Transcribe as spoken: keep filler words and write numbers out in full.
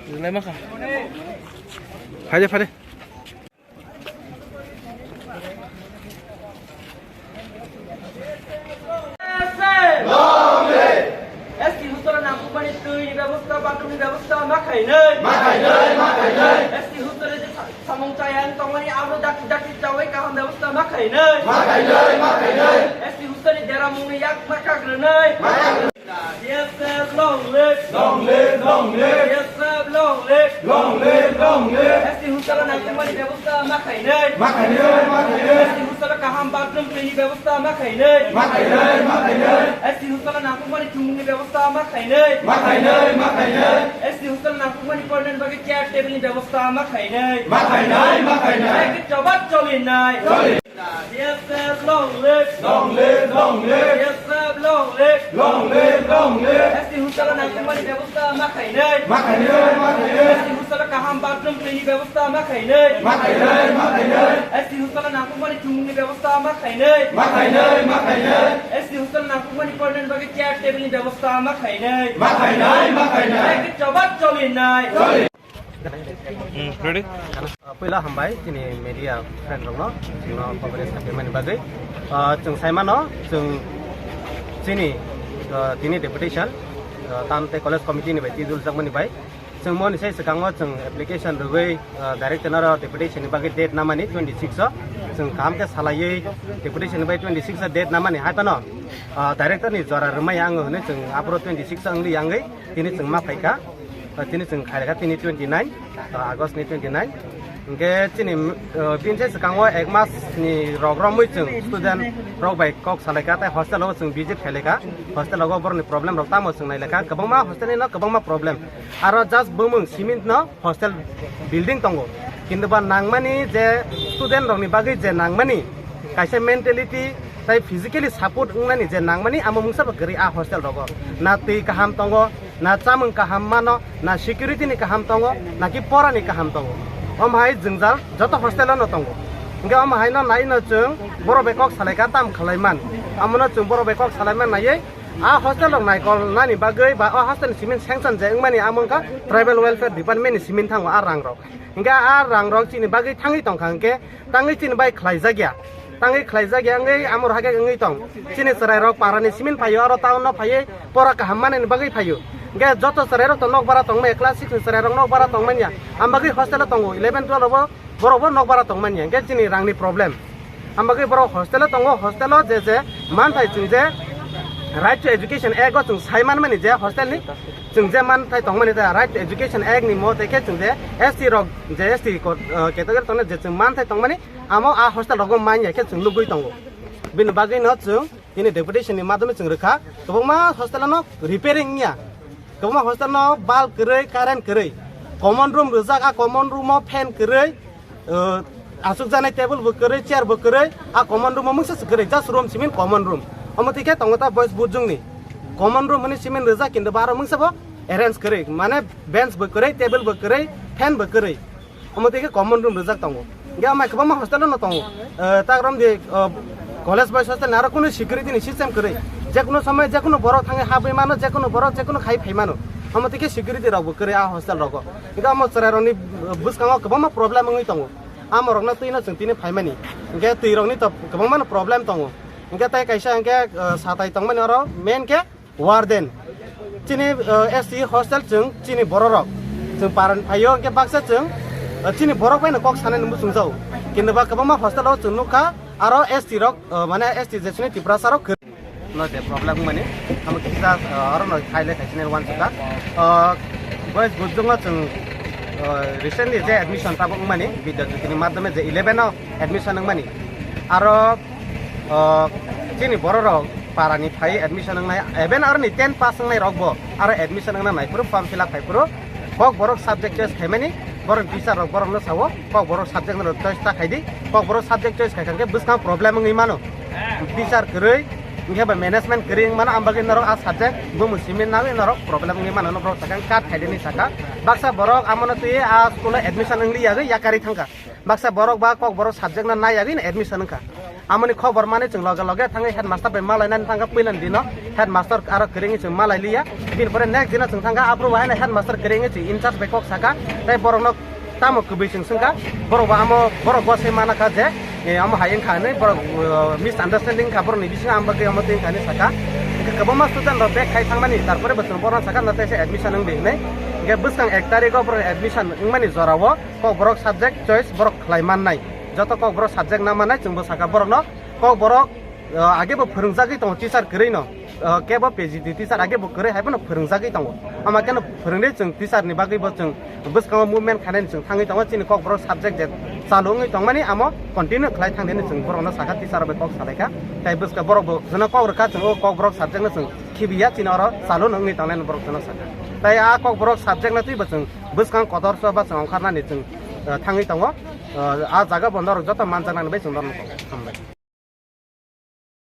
Rilai makha. Phai de, phai de. Long live! S T hostel-o nangkukmani twi ni bebosta, bathroom ni bebosta ma khainai. Ma khainai, ma khainai. S T hostel-o je sa-, samung chayang tongmani abo dakti dakti chawi kaham bebosta ma khainai. Ma khainai, ma khainai. S T hostel ni deramung ni yak ma kagrwnai. Ma kagrwnai. B S F long live! Long live, long live! B S F long live! Long live, long live! S T hostel-o nangkukmani bebosta ma khainai. Ma khainai, ma khainai. S T hostel-o kaham bathroom twi ni bebosta ma khainai. Ma khainai, ma khainai. S T hostel-o nangkukmani chumungni bebosta ma khainai. Ma khainai, ma khainai. S T hostel-o nangkukmani pornani bagwi chair table ni bebosta ma khainai. Ma khainai, ma khainai. Hai khe choba cholinai. Choli. B S F long live! Long live, long live! B S F long live! Long live, long live! S T hostel-o nangkukmani bebosta ma khainai. Ma khainai, ma khainai. S T hostel-o kaham bathroom twi ni bebosta ma khainai. Ma khainai, ma khainai. S T hostel-o nangkukmani chumungni bebosta ma khainai. Ma khainai, ma khainai. S T hostel-o nangkukmani pornani bagwi chair table ni bebosta ma khainai. Ma khainai, ma khainai. Hai khe choba cholinai. Choli. Hmm, ready? Puila hambai chini media friend rokno, chwngno coverage khaimani bagwi. Ah, chwng saimano, chwng chini, ah, tini deputation, ah, tam tei college committee ni bai twi duljakmani bai. Chwng moni sai swkango chwng application rwgwi, ah, director noro deputation ni bagwi date namani twenty six o. Chwng kaham khe salaiwi deputation ni bai twenty six o date namani hai phano, ah, director ni jora rwmai ang hwnwi chwng aphuru twenty six o wngli yangwi. Tini chwng ma phaikha, tini chwng khaikha tini twenty nine, August ni twenty nine. Hwnkhe chini, uh, bini se swkango ek mas ni rok romwi chwng student rok bai kok salaikha, tei hostel o chwng visit khailaikha. Hostel o borokni problem rok tamo chwng nailaikha, kwbangma hostel ni no kwbangma problem. Aro just bumung cement no hostel building tongo, kintu ba nangmani je student rokni bagwi je nangmani kaisa mentality tei physically support wngnani je nangmani amo mungsa bo kwrwi a hostel rogo. Na twi kaham tongo, na chamung kaham mano, na security ni kaham tongo, na ki pora ni kaham tongo. Omo hai jwngjal joto hostel o no tongo. Hwnkhe omo hai no nai no chwng borok bai kok salai ka tam khlai man. Amo no chwng borok bai kok salai man naiwi a hostel rok naikol nani bagwi ba o hostel ni cement sanction je wngmani amo wngkha tribal welfare department ni cement thango a rang rok. Hingke a rang rok chini bagwi thangwi tongkha hingke tangwi chini bai khlaijakya. Tangwi khlaijakya wngwi amo rohakhe wngwi tong. Chini chwrairok parani simin phaio aro town no phaiwi pora kaham manani bagwi phaio. Hingke joto chwrairok to nokbara tongmaya class six ni chwrairok nokbara tongmanya. Ambagwi hostel o tongo eleven twelve bo borok bo nokbara tongmanya hingke chini rangni problem. Ambagwi borok hostel o tongo, hostel o je je manthai chwng je Right to Education Act o chwng sai manmani je hostel ni chwng je manthai tongmani je Right to Education Act ni mote khe chwng je S T rok je S T ko-, uh, category tongnai je chwng manthai tongmani amo a hostel rogo manya khe chwng nugwi tongo. Bini bagwi no chwng tini deputation ni madhyome chwng rwkha, kwbangma hostel no repairing wngya, kwbangma hostel no bulb kwrwi, current kwrwi, common room rwjak, a common room o fan kwrwi, uh, aswkjaknai table bo kwrwi, chair bo kwrwi, a common room o mungsa se kwrwi, just room simin common room. Omo twi khe tongo ta boys bujungni common room hwnwi simin rwjak, kintu ba aro mungsa bo arrange kwrwi, mane bench bo kwrwi, table bo kwrwi, fan bo kwrwi. Omo twi khe common room rwjak tongo. Hingke amai kwbangma hostel no tongo. Eh, tak romdi, eh, college boys hostel ni aro kunu security ni system kwrwi. Jekunu somoi jekunu borok thangwi habwi mano, jekunu borok jekunu khai phai mano. Omo twi khe security rok bo kwrwi a hostel rogo. Hingke omo chwrai rokni, eh, bwskango kwbangma problem wngwi tongo. Amo rokno twi no chwng tini phaimani. Hingke twi rokni to kwbangma no problem tongo. Hingke tei kaisa hingke, eh, satai tongmani oro main khe Warden, chini, uh, S T hostel chwng chini bororok, chwng paran phaio, hwnkhe baksa chwng, uh, chini borok baino kok sanani muchungjago. Kintu ba kwbangma hostel o chwng nukha, aro S T rok, uh, mane S T jesuni Tiprasa rok kwrwi. No de problem wngmani, amo kisa, uh, oro no khaile khaisini wansukha. Uh, boys bujungo chwng, uh, recently je admission tabuk wngmani, Vidya Jyoti ni madhyome je eleven o admission wngmani. Aro O, chini bororok parani phai admission wngnai, even aroni ten pass wngnai rokbo aro admission wngna naiphuru, form fill up khaiphuru, kok borok subject choice khaimani, borok teacher rok borokno sao, kok borok subject no choice ta khaidi, kok borok subject choice khaikha khe bwskang problem wngwi mano, teacher kwrwi, hwnkhe ba management kwrwi wngwi mano, ambagwi norok a subject bumu simi nangwi norok problem wngwi mano, norok sakha cut khaidi hinwi sakha, baksa borok amono twiwi a school o admission wngli yagwi yakarwi thangkha. Baksa borok ba kok borok subject no nai yagwi admission wngkha. Amoni khobor mani chwng loge loge thangwi headmaster bai malainani thangkha puilani dino. headmaster aro kwrwngwi chwng malai liya. Bini pore next dino chwng thangkha, aphuru bo haino headmaster kwrwngwi chwng in charge bai kok saka, tei borokno tamo kwbwi chwng swngkha, borok bo amo, borok bo se mana kha je, eh, amo hai wngkha hinwi borok, uh, misunderstanding kha borokni bisingo, ang bagwi amo twi wngkha hinwi saka. Hwnkhe kwbangma student rok back khai thangmani, tarpore bo chwng borokno saka, no teisa admission wngdi hinwi. Hwnkhe bwskang ek tarikh o borok admission wngmani jorao Kokborok subject choice borok khlai mannai. Joto Kokborok subject na mannai, chwngbo saka borokno Kokborok, uh, age bo phwrwngjagwi tongo teacher kwrwino. Uh, kebo P G T teacher age bo kwrwi hai phano phwrwngjagwi tongo. Ama keno phwrwngwi chwng teacher ni bagwi bo chwng bwskango movement khainani chwng thangwi tongo, chini Kokborok subject je chalu wngwi tongmani amo continue khlai thangnani chwng borokno saka, teacher bai kok salaikha. Tai bwska borok bo jono kok rwkha chwng o Kokborok subject no chwng khibiya, chini oro chalu no wngwi tongnai borok jono saka. Tai a Kokborok subject no twibo chwng bwskang kotor so ba chwng ongkharnani chwng, uh, thangwi tongo. Uh, a jaga bo norok joto manjaknani bai chwng norok hambai.